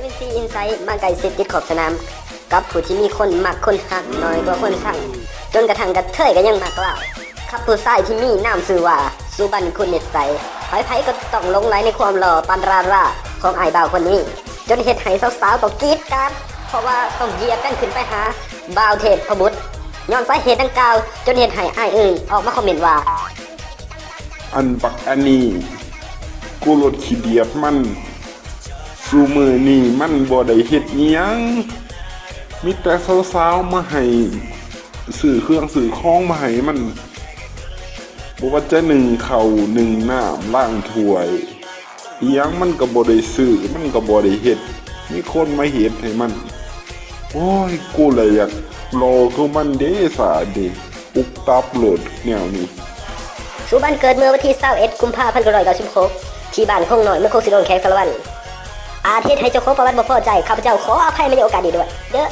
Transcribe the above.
ວິນຊີ ອິນໄຊ ມາໃກ້ຊິດຕິດຂອບສະໜາມ ກັບຜູ້ທີ່ມີຄົນມັກຄົນຮັກໜ້ອຍກວ່າຄົນຊັງ ຈົນກະທັ່ງກະເທີຍກໍຍັງມັກລາວ. ກັບຜູ້ຊາຍທີ່ມີນາມຊື່ວ່າ ສຸບັນ ຄຸນນິດໄຊ. ໃຜໆກໍຕ້ອງຫຼົງໄຫຼໃນຄວາມຫຼໍ່ປັນລາລາຂອງອ້າຍບ່າວຄົນນີ້ ຈົນເຮັດໃຫ້ສາວໆກໍກຣີດກາດ ເພາະວ່າຕ້ອງຢຽບກັນຂຶ້ນໄປຫາບ່າວເທບພະບຸດ. ຍ້ອນສາເຫດດັ່ງກ່າວ ຈົນເຮັດໃຫ້ອ້າຍອຶ່ງອອກມາຄອມເມັນວ່າ ອັນບັກອັນນີ້ ກູລົດຂີ້ດຽດມັນ ຊຸມື້ນີ້ມັນບໍ່ໄດ້ເຮັດອີ່ຫຍັງ ມີແຕ່ສາວໆມາໃຫ້ ຊື້ເຄື່ອງຊື້ຂອງມາໃຫ້ມັນ ບໍ່ວ່າຈະໜຶ້ງເຂົ້າໜຶ້ງນ້ຳ ລ້າງຖ້ວຍ ອີ່ຫຍັງມັນກໍບໍ່ໄດ້ຊື້ ມັນກໍບໍ່ໄດ້ເຮັດ ມີຄົນມາເຮັດໃຫ້ມັນ. ໂອ້ຍ ກູລະຢາກຫຼໍ່ຄືມັນເດ້ສາເດ ປຸບຕັບໂລດແນວນີ້. ສຸບັນເກີດເມື່ອວັນທີຊາວເອັດ ກຸມພາ ພັນເກົ້າຮ້ອຍເກົ້າສິບຫົກ ທີ່ບ້ານຄົງນ້ອຍ ເມືອງໂຄກສີໂດນ ແຂວງສາລະວັນ. ອາດເຮັດໃຫ້ເຈົ້າຂອງປະຫວັດບໍ່ພໍໃຈ, ຂ້າພະເຈົ້າຂໍອະໄພມາໃນໂອກາດນີ້ດ້ວຍເດີ້.